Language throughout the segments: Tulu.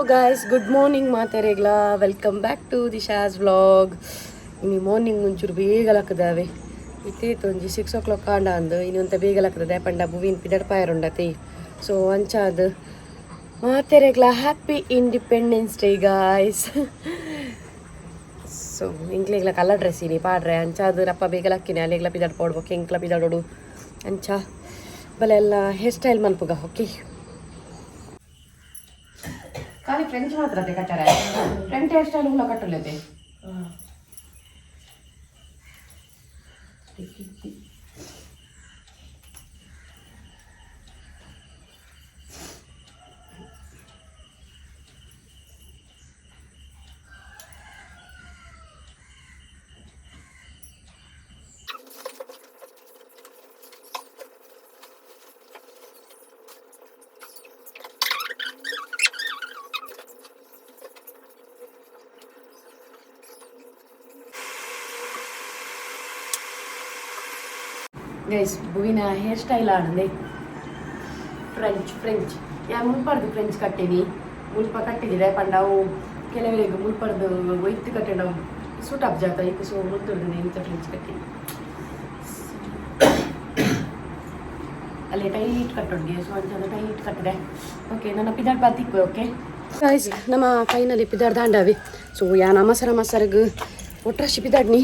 ಗಾಯ್ಸ್, ಗುಡ್ ಮಾರ್ನಿಂಗ್ ಮಾತೆರೆಗ್ಲಾ. Welcome back to Disha's vlog. ಇನಿ ಮಾರ್ನಿಂಗ್ ಮುಂಚೂರು ಬೇಗ ಲಕ್ಕದಾವೆ. ಇತ್ತೇತು ಒಂಜಿ 6 ಓ ಕ್ಲಾಕ್ ಆಂಡ ಅಂದು. ಇನಿ ಒಂತ ಬೇಗ ಲಕ್ಕದ ಪಂಡ ಭುವಿನ್ ಪಿದಡ್ಪಾಯರುಂಡತೆ. ಸೊ ಅಂಚಾದ್ ಮಾತೆರೆಗ್ಲಾ happy independence day, guys. So ಎಂಕ್ಲೆಗ್ಲ ಕಲರ್ ಡ್ರೆಸ್ ಇನಿ ಪಾಡ್ರೆ. ಅಂಚಾದ್ ರಪ್ಪ ಬೇಗ ಲಕ್ಕಿನಿ. ಅಲ್ಲೆಗ್ಲ ಪಿದಡ್ ಪೋಡ್ಬೇಕು, ಎಂಕ್ಲ ಪಿದಡೋಡು. ಅಂಚ ಬಲೆ ಎಲ್ಲ ಹೇರ್ ಸ್ಟೈಲ್ ಮನ್ಪುಗ. ಓಕೆ, ಖಾಲಿ ಫ್ರೆಂಚ್ ಮಾತ್ರ ಅದೇ ಕಟ್ಟಾರೆ. ಫ್ರಂಟ್ ಹೇರ್ ಸ್ಟೈಲ್ ಹುಳ ಕಟ್ಟುಲ್ಲತೆ. ಗೈಸ್, ಭುವಿನ ಹೇರ್ ಸ್ಟೈಲ್ ಆಡಂದೆ ಫ್ರೆಂಚ್ ಫ್ರೆಂಚ್. ಯಾ ಮುಲ್ಪರ್ದು ಫ್ರೆಂಚ್ ಕಟ್ಟಿನಿ. ಮುಲ್ಪ ಕಟ್ಟಿದಿದೆ ಪಂಡ ಅವು ಕೆಲವರಿಗೆ ಮುಲ್ಪರ್ದು ಒಯ್ತು ಕಟ್ಟಿನ ಸೂಟ್ ಅಪ್ ಜಾತ ಇಕ್ಕು. ಸೊ ಮುಲ್ತುರ್ದು ಇಂಥ ಫ್ರೆಂಚ್ ಕಟ್ಟಿನಿ. ಅಲ್ಲಿ ಟೈಟ್ ಕಟ್ಟೋಡ್ಗೆ. ಸೊ ಅಂಚ ಟೈಟ್ ಕಟ್ಟಿದೆ. ಓಕೆ, ನನ್ನ ಪಿದಾಡ್ ಬಾತಿಕ್ಕು. ಓಕೆ ಗೈಸ್, ನಮ್ಮ ಫೈನಲಿ ಪಿದಾಡ್ ದಾಂಡಾವಿ. So yeah ನಮಸರ ಮಸರಗ್ ಒಟ್ರಾಶಿ ಪಿದಾಡ್ನಿ.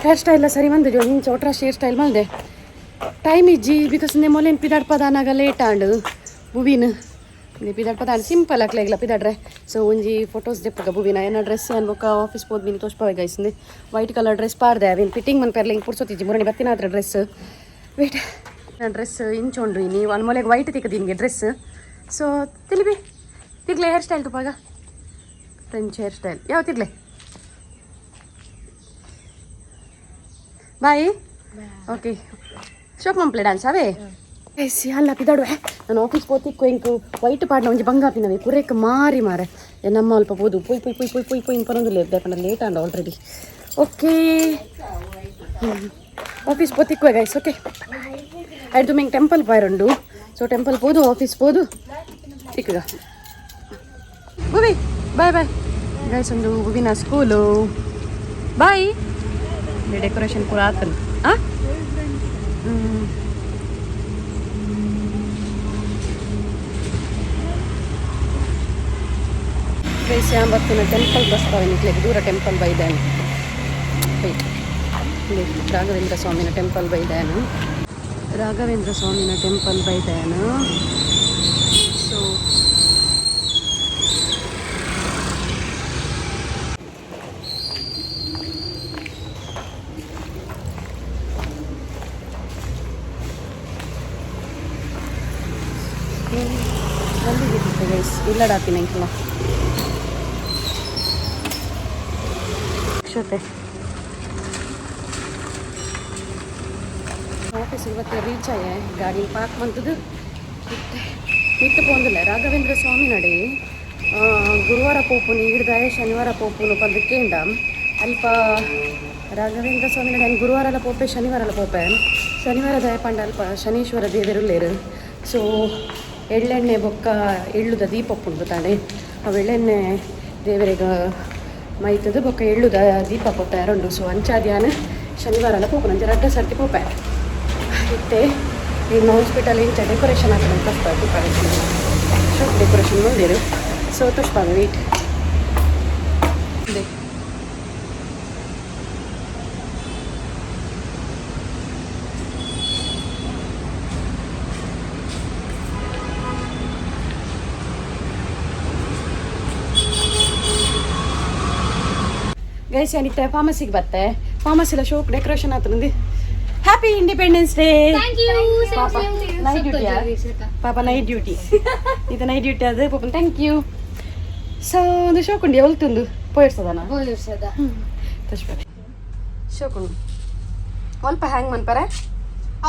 ಹೇರ್ ಸ್ಟೈಲ್ ಸರಿ ಬಂದಿದ್ದು. ಇಂಚ ಒಟ್ರಾಶಿ ಹೇರ್ ಸ್ಟೈಲ್ ಬಂದೆ. ಟೈಮ್ ಇಜ್ಜಿ, because ನೆ ಮೊಲೆನ್ ಪಿದಾಡ್ಪದ ಆನಾಗ ಲೇಟ್ ಆಂಡ್. ಬುವಿನ್ ಪಿದಾಡ್ಪದ ಸಿಂಪಲ್ ಅಕ್ಲೆಗ್ಲ ಪಿದಾಡ್ರೆ. ಸೊ ಒಂಜಿ ಫೋಟೋಸ್ ದೆಪ್ಪಗ ಬುವಿನ. ಏನ ಡ್ರೆಸ್ ಏನ್ ಬೊಕ್ಕ ಆಫೀಸ್ ಪೋದ್ ಬಿನಿ ತೋಷ್ಪವೆ ಗೈಸ್. ವೈಟ್ ಕಲರ್ ಡ್ರೆಸ್ ಪಾರ್ದೆ. ಅವಿನ್ ಫಿಟ್ಟಿಂಗ್ ಮನ್ ಪೆರ್ಲಿಂಗ್ ಪುರ್ಸೊತ್ತಿಜ್ಜಿ. ಮುರಣಿ ಬತ್ತಿನ ಡ್ರೆಸ್. ವೇಟ್, ಡ್ರೆಸ್ ಇಂಚೊಂಡು ಇನಿ ಒನ್ ಮೊಲೆಗ್ ವೈಟ್ ತಿಕ್ಕದಿನ್ಗೆ ಡ್ರೆಸ್. ಸೊ ತಿಲಿಬಿ ತಿರ್ಲೆ ಹೇರ್ ಸ್ಟೈಲ್ ತುಪಾಗ. ಫ್ರೆಂಚ್ ಹೇರ್ ಸ್ಟೈಲ್ ಯಾವ ತಿರ್ಲೆ. ಬಾಯ್. ಓಕೆ, ಶೋಕ್ ಮಂಪ್ಲೆ ಡ್ಯಾನ್ಸ್ ಅವೇ. ಎಸ್, ಅಲ್ಲ ಪಿದಾಡುವೆ. ನಾನು ಆಫೀಸ್ ಪೋತಿಕ್ಕು. ಎಂಕು ವೈಟ್ ಪಾಡ್ನ ಒಂಜಿ ಬಂಗಾಪಿನವೆ ಕುರೇಕ್ ಮಾರಿ ಮಾರೆ. ನಮ್ಮ ಅಲ್ಪ ಪೋದು ಪೊಯ್ ಪೊಯ್ ಪೊಯ್ ಪೊಯ್ ಪೊಯ್ ಪೊಯ್ ಪನೊಂದು ಪಂಡ ಲೇಟ್ ಆಂಡ ಆಲ್ರೆಡಿ. ಓಕೆ, ಆಫೀಸ್ ಪೋತಿಕ್ಕು ಗೈಸ್. ಓಕೆ, ಆಯ್ತು. ಮೆಂಗ್ ಟೆಂಪಲ್ ಪಾಯರುಂಡು. ಸೊ ಟೆಂಪಲ್ ಪೋದು ಆಫೀಸ್ ಪೋದು ತಿಕ್ಕಗ. Bhuvi, bye bye. ಗೈಸ್, ಒಂದು ಭುವಿನ ಸ್ಕೂಲು. ಬಾಯ್. ಡೆಕೋರೇಷನ್ ಪೂರ ಆತನ. ಹಾಂ ಹ್ಞೂ. ಗೈಸ್, ಯಾಂಬತ್ತಿನ ಟೆಂಪಲ್ ಬಸ್ತಾವೆ ನಿಕ್ಲೆಗ್. ದೂರ ಟೆಂಪಲ್ ಬೈದಾನು. ರಾಘವೇಂದ್ರ ಸ್ವಾಮಿನ ಟೆಂಪಲ್ ಬೈದಾನು. ರಾಘವೇಂದ್ರ ಸ್ವಾಮಿನ ಟೆಂಪಲ್ ಬೈದಾನು. ಸೊ ಮಲ್ಲಿಗೆ ಗೈಸ್, ಇಲ್ಲಡಾಪಿನ ಎಂಕಲ ಅಕ್ಷತೆ. ಆಫೀಸ್ ಇವತ್ತು ರೀಚ್ ಆಯೆ. ಗಾಡಿ ಪಾರ್ಕ್ ಬಂತದ್ದು ಮಿತ್ತು ಪೋಂದಿಲ್ಲ. ರಾಘವೇಂದ್ರ ಸ್ವಾಮಿ ನಡೆ ಗುರುವಾರ ಪೋಪುನು ಹಿಡ್ದಾಯ, ಶನಿವಾರ ಪೋಪುನು ಪಂದು ಕೇಂಡ. ಅಲ್ಪ ರಾಘವೇಂದ್ರ ಸ್ವಾಮಿ ನಡೆ ಗುರುವಾರ ಪೋಪೆ, ಶನಿವಾರ ಪೋಪೆ. ಶನಿವಾರ ದಾಯ ಪಂಡ ಅಲ್ಪ ಶನೀಶ್ವರ ದೇವರುಲ್ಲೇರು. ಸೊ ಎಳ್ಳೆಣ್ಣೆ ಬೊಕ್ಕ ಎಳ್ಳುದ ದೀಪ ಉಂಡು ತಾನೆ. ಅವು ಎಳ್ಳೆಣ್ಣೆ ದೇವರಿಗೆ ಮೈತದು ಬೊಕ್ಕ ಎಳ್ಳುದ ದೀಪ ಕೊಟ್ಟಾರುಂಡು. ಸೊ ಅಂಚಾದ್ಯಾನ ಶನಿವಾರ ಎಲ್ಲ ಪೋಪುನು. ಅಂಚ ರಡ್ಡ ಸರ್ತಿ ಪೋಪೆ. ಇತ್ತೆ ಇನ್ನು ಹಾಸ್ಪಿಟಲ್ ಇಂಚ ಡೆಕೋರೇಷನ್ ಹಾಕೋಣ. ತುಷ್ಪ ಶೋಕ್ ಡೆಕೋರೇಷನ್ ಮುಂದಿರು. ಸೊ ತುಷ್ಪ ವೆಯ್ಟ್ ಇದೆ. ಗೈಸ್, ಏನಿತ್ತೆ ಫಾರ್ಮಸಿಗೆ ಬತ್ತೆ. ಫಾರ್ಮಸಿಲ ಶೋಕ್ ಡೆಕೋರೇಷನ್ ಆತನಂದು. Happy independence day. ಪಾಪ ನೈಟ್ ಡ್ಯೂಟಿ, ಪಾಪ ನೈಟ್ ಡ್ಯೂಟಿ ಇದು. ನೈಟ್ ಡ್ಯೂಟಿ ಅದು ಪಾಪ. Thank you. So ಒಂದು ಶೋಕುಂಡಿ ಒಲ್ತುಂದು ಪೋಯಿಡ್ಸದನ ಶೋಕುಂಡು ಅಲ್ಪ ಹ್ಯಾಂಗ್ ಮನ್ಪರೆ.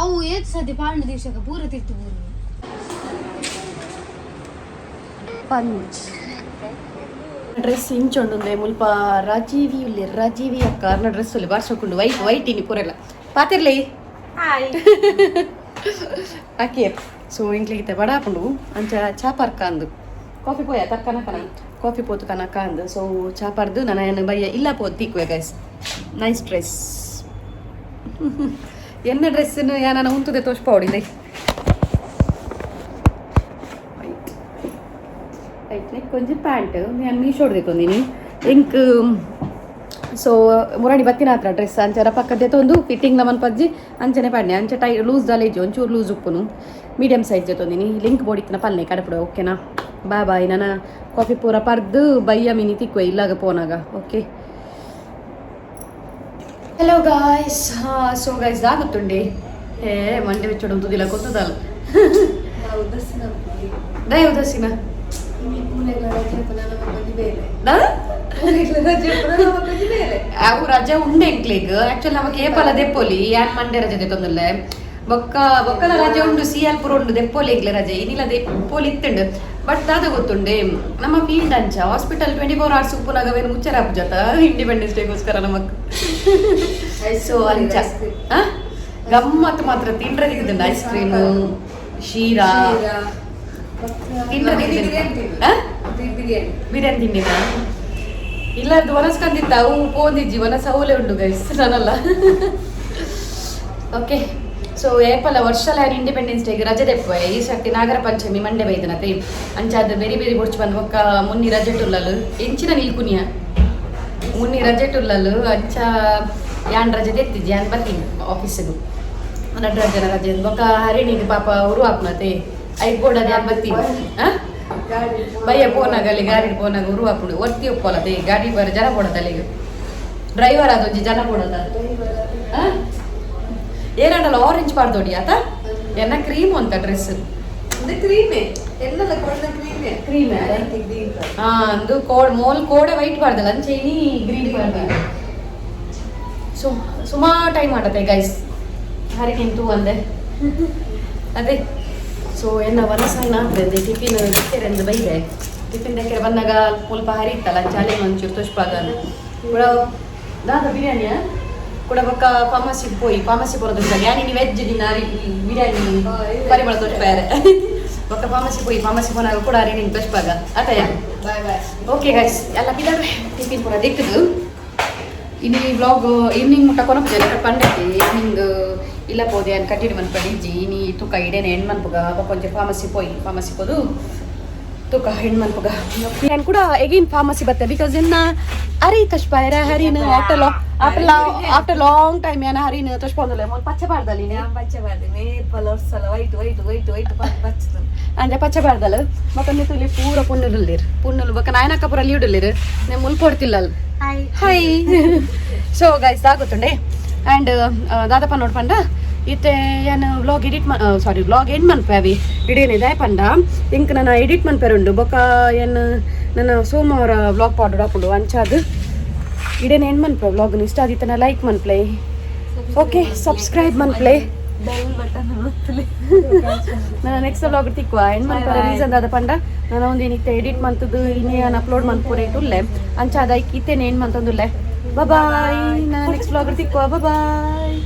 ಅವು ಏತ್ ಸತಿ ಪಾಂಡು ದಿವಸಕ್ಕೆ ಪೂರ ತಿರ್ತು ಪೂರ. ಪಂಚ್ ಡ್ರೆಸ್ ಇಂಚೊಂಡುಂದೆ. ಮುಲ್ಪ ರಾಜೀವಿ ಉಲ್ಲೆ. ರಾಜೀವಿ ಅಕ್ಕ ಅರ್ನ ಡ್ರೆಸ್ ಉಲ್ಲೆ. ಬಾರ್ ಶೋಕುಂಡು. ವೈಟ್ ವೈಟ್ ಇನಿ ಪೂರೆಲ್ಲ ಪಾತಿರ್ಲಿ ಆಕೆ. ಸೊ ಇಂಕ್ಲಿಗಿತ್ತೆ ಬಡಾಪುಂಡು. ಅಂಚ ಚಾಪರ್ಕ ಅಂದು. ಕಾಫಿ ಪೋಯ ತಕ್ಕನ ಕನ ಕಾಫಿ ಪೋತು ಕನಕ ಅಂದ್. ಸೊ ಚಾ ಪರ್ದು ನನ್ನ ಬಯ್ಯ ಇಲ್ಲ ಪೋದು ತಿಕ್ಕುವೆ ಗೈಸ್. Nice dress. ಎನ್ನ ಡ್ರೆಸ್ ಯಾನ ಉಂತುದೆ ತೋಷ್ಪಾವಡಿದೆ. ವೈಟ್ ವೈಟ್ ನೆಕ್ ಒಂಜಿ ಪ್ಯಾಂಟ್ ನಾನು ಮೀಶೋಡ್ ದೆತ್ತೊಂದಿನಿ ಎಂಕ್. ಸೊ ಮುರಾಣಿ ಬತ್ತಿನ ಹತ್ರ ಡ್ರೆಸ್ ಅಂಚರ ಪಕ್ಕ ದೆತ್ತೊಂದು ಫಿಟ್ಟಿಂಗ್ ನಮನ್ ಪಜ್ಜಿ ಅಂಚನೆ ಪಾಡ್ನೆ. ಅಂಚ ಟೈ ಲೂಸ್ ದಾಲೇಜಿ, ಒಂಚೂರು ಲೂಸ್ ಉಪ್ಪುನು. ಮೀಡಿಯಂ ಸೈಜ್ ದೆತ್ತೊಂದಿನಿ. ಲಿಂಕ್ ಬೋಡಿತ್ತಿನ ಪಲ್ಲೆ ಕಡಪುಡು, ಓಕೆನಾ? Bye bye. ನನ್ನ ಕಾಫಿ ಪೂರ ಪರ್ದು ಬಯ್ಯ ಮಿನಿ ತಿಕ್ಕುವೆ ಇಲ್ಲಾಗ ಪೋನಾಗ. Okay, hello guys. So guys, ಆಗುತ್ತುಂಡೆ. ಏ ಮಂಡೆ ಬಿಚ್ಚೋಡು ಉಂತುದಿಲ್ಲ ಗೊತ್ತದಲ್ಲ. ದಯ ಉದಾಸೀನ. ದಾ? ಅವು ರಜೆ ಉಂಡೆ ಎಂಕ್ಲೆಗ್. ಆಕ್ಚುಲಿ ನಮಕ್ ಏಪಲ ದೆಪ್ಪೊಲಿ. ಯಾನ್ ಮಂಡೆ ರಜೆ ದೆತ್ತೊಂದುಲ್ಲೆ. ಬೊಕ್ಕ ಬೊಕ್ಕಲ ರಜೆ ಉಂಡು, ಸಿಎಲ್ ಪುರ ಉಂಡು, ದೆಪ್ಪೊಲಿ. ಎಂಕ್ಲೆ ರಜೆ ಇನಿಲ ದೆಪ್ಪೊಲಿ ಇತ್ತುಂಡು. ಬಟ್ ದಾದ ಗೊತ್ತುಂಡೆ, ನಮ್ಮ ಫೀಲ್ಡ್ ಅಂಚ ಹಾಸ್ಪಿಟಲ್ 24 ಅವರ್ಸ್ ಉಪ್ಪುನಾಗವೇನು ಮುಚ್ಚರ ಜತ ಇಂಡಿಪೆಂಡೆನ್ಸ್ ಡೇಗೋಸ್ಕರ ನಮಕ್. ಸೊ ಅಂಚ. ಆ? ಗಮ್ಮತ್ ಮಾತ್ರ. ತಿಂಡ್ರೆ ತಿಂದುಂಡು ಐಸ್ ಕ್ರೀಮ್, ಶೀರಾ ತಿಂಡ್ರೆ ತಿಂದುಂಡು. ಆ? ಬಿರಿಯಾನಿ ತಿಂಡಿನ ಇಲ್ಲ. ಅದು ವನಸ್ಕಂದಿತ್ತ ಅವು ಪೋಂದಿಜ್ಜಿ ವನಸ ಅವಲೇ ಉಂಡು ಗೈಸ್ ನಾನಲ್ಲ. ಓಕೆ, ಸೊ ಏಪಲ ವರ್ಷಲ ಇಂಡಿಪೆಂಡೆನ್ಸ್ ಡೇಗೆ ರಜೆ ದೆಪ್ಪುವೆ. ಈ ಸರ್ತಿ ನಾಗರ ಪಂಚಮಿ ಮಂಡೆ ಬೈದನತೆ. ಅಂಚಾದ ಬೆರಿ ಬೆರಿ ಬೊಡ್ಚು ಬಂದು ಒಕ್ಕ ಮುನ್ನಿ ರಜೆ ಟುಲ್ಲಲು ಎಂಚಿನ ನಿಲ್ಕುನಿಯ ಮುನ್ನಿ ರಜೆ ಟುಲ್ಲಲು. ಅಂಚ ಯಾನ್ ರಜೆ ದೆತ್ತಿಜ್ಜಿ. ಯಾನ್ ಬರ್ತೀನಿ ಆಫೀಸಿಗೆ ನಟರಾಜನ ರಜೆ. ಬೊಕ್ಕ ಹರಿಣಿಗೆ ಪಾಪ ಉರು ಹಾಕ್ನತೆ. ಐಕ್ ಬೋಡದ ಯಾನ್ ಬರ್ತೀನಿ. ಆ ಬಯ್ಯ ಪೋನಾಗ ಅಲ್ಲಿ ಗಾಡಿ ಪೋನಾಗ ಉರು ಹಾಪುಂಡು. ಒತ್ತಿ ಒಪ್ಪಲತೆ ಗಾಡಿ ಬರ ಜನ ಬೋಡದ ಅಲ್ಲಿಗೆ ಡ್ರೈವರ್ ಅದೊಂಜಿ ಜನ ಬೋಡದ. ಏನಾಡಲ್ಲ ಆರೆಂಜ್ ಪಾಡ್ದೋಡಿ ಆತ. ಎನ್ನ ಕ್ರೀಮ್ ಅಂತ ಡ್ರೆಸ್. ಕ್ರೀಮೆ ಎಲ್ಲದ ಕೊಡ್ನ ಕ್ರೀಮೆ. ಕ್ರೀಮ್. ಹಾ, ಅಂದು ಕೋಡ್ ಮೋಲ್ ಕೋಡೆ ವೈಟ್ ಪಾಡ್ದಲ್ಲ, ಅಂಚೆ ಇನಿ ಗ್ರೀನ್ ಪಾಡ್ದ. ಸೊ ಸುಮಾರು ಟೈಮ್ ಆಡತ್ತೆ ಗೈಸ್. ಹರಿಕಿನ್ ತೂ ಅಂದೆ ಅದೇ. ಸೊ ಎನ್ನ ವನಸಾಯಿನ ಆಗ್ತದೆ. ಟಿಫಿನ್ ದಕ್ಕೆರೆಂದು ಬೈದೆ. ಟಿಫಿನ್ ದಕ್ಕೆರೆ ಬಂದಾಗ ಮುಲ್ಪ ಹರಿತ್ತಲ್ಲ, ಚಾಲೆ ಒಂಚೂರು ತುಷ್ಪಾಗ ಕೂಡ ದಾದ ಬಿರಿಯಾನಿಯ ಕೂಡ. ಬೊಕ್ಕ ಫಾರ್ಮಸಿ ಪೋಯಿ, ಫಾರ್ಮಸಿ ಪೋರ ತುಷ್ಪಾಗ ಯಾನಿ ವೆಜ್ ದಿನ ಬಿರಿಯಾನಿ ಪರಿಮಳ ತುಷ್ಪಾರೆ. ಬೊಕ್ಕ ಫಾರ್ಮಸಿ ಪೋಯಿ, ಫಾರ್ಮಸಿ ಪೋನಾಗ ಕೂಡ ಹರಿಣಿನ ತುಷ್ಪಾಗ ಆತಯ್ಯ. Bye bye. ಓಕೆ ಗೈಸ್, ಎಲ್ಲ ಪಿದಾವೆ. ಟಿಫಿನ್ ಪೂರ ದಿಕ್ಕದು. ಇನಿ ವ್ಲಾಗ್ ಈವ್ನಿಂಗ್ ಮುಟ್ಟ ಕೊನಪುಜೆ ಪಂಡಕ್ಕೆ ಈವ್ನಿಂಗ್ ಇಲ್ಲ ಪೋದೆ ಅನ್ ಕಂಟಿನ್ಯೂ ಮನ್ಪಡಿ ಇಜ್ಜಿ. ಇನಿ ತುಕ ಇಡೇನೆ ಹೆಣ್ಣು ಮನ್ಪುಗ. ಬೊಕ್ಕ ಒಂಚೂರು ಫಾರ್ಮಸಿ ಪೋಯಿ, ಫಾರ್ಮಸಿ ಪೋದು ತುಕ ಹೆಣ್ಣು ಮನ್ಪುಗ. ನಾನು ಕೂಡ ಎಗೈನ್ ಫಾರ್ಮಸಿ ಬತ್ತೆ, because ಎನ್ನ ಅರಿ ತಶ್ಪಾಯರ ಹರಿನ ಆಫ್ಟರ್ ಆಫ್ಟರ್ ಲಾಂಗ್ ಟೈಮ್ ಏನ ಹರಿನ ತಶ್ಪೊಂದಲ್ಲ ಮೊಲ್ ಪಚ್ಚೆ ಪಾಡ್ದಲ್ಲಿ. ಪಚ್ಚೆ ಬಾರ್ದೆ ಮೇಪಲ ವರ್ಷಲ ವೈಟ್ ವೈಟ್ ವೈಟ್ ವೈಟ್ ಪಚ್ಚದು. ಅಂಚೆ ಪಚ್ಚೆ ಪಾಡ್ದಲ್ಲ. ಬೊಕ್ಕ ತುಲಿ ಪೂರ ಪುಣ್ಣುలుಲ್ಲೇರು ಪುಣ್ಣುಲು. ಬೊಕ್ಕ ನಾಯನಕ್ಕ ಪೂರ ಲೀಡುಲ್ಲೇರು ನೆ ಮುಲ್ಪ ಹೊಡ್ತಿಲ್ಲ. ಹಾಯ್. ಹಾಯ್. ಸೊ ಗೈಸ್, ಆಗುತ್ತುಂಡೆ. ಆ್ಯಂಡ್ ದಾದಪ್ಪ ನೋಡ್ ಪಂಡ ಇತ್ತೆ ಯಾನ್ vlog edit, sorry, vlog end ಮನ್ಪೆ ಅವಿ ಇಡೇನಿದೆ ಪಂಡ ಇಂಕ್ ನನ್ನ ಎಡಿಟ್ ಮನ್ಪೆರುಂಡು. ಬೊಕ್ಕ ಏನ್ ನನ್ನ ಸೋಮವಾರ ವ್ಲಾಗ್ ಪಾಡೋಡು ಹಾಪುಂಡು. ಅಂಚಾದ್ ಇಡೇನೆ ಎಂಡ್ ಮನ್ಪೆ ವ್ಲಾಗ್. ಇಷ್ಟ ಆದಿತ್ತನ ಲೈಕ್ ಮನ್ಪ್ಲೆ, ಓಕೆ, ಸಬ್ಸ್ಕ್ರೈಬ್ ಮನ್ಪ್ಲೆ. ಬೆಲ್ ಬಟನ್ ಒತ್ತಲಿ. ನನ್ನ ನೆಕ್ಸ್ಟ್ ವ್ಲಾಗ್ ತಿಕ್ಕುವ. ಎಂಡ್ ಮನ್ಪರ ರೀಸನ್ ದಾದ ಪಂಡ ನಾನು ಒಂದು ಏನಿತ್ತೆ ಎಡಿಟ್ ಮಂತದ್ದು ಇನ್ನೇ ಅಪ್ಲೋಡ್ ಮನ್ಪುರೆ ಉಲ್ಲೆ. ಅಂಚಾದ ಐಕ್ ಇತ್ತೇನೆ ಎಂಡ್ ಮಂತೊಂದುಲ್ಲೆ. ಬಾಯ್, ನಾನು ನೆಕ್ಸ್ಟ್ ವ್ಲಾಗ್ ತಿಕ್ಕುವ. ಬಾಯ್.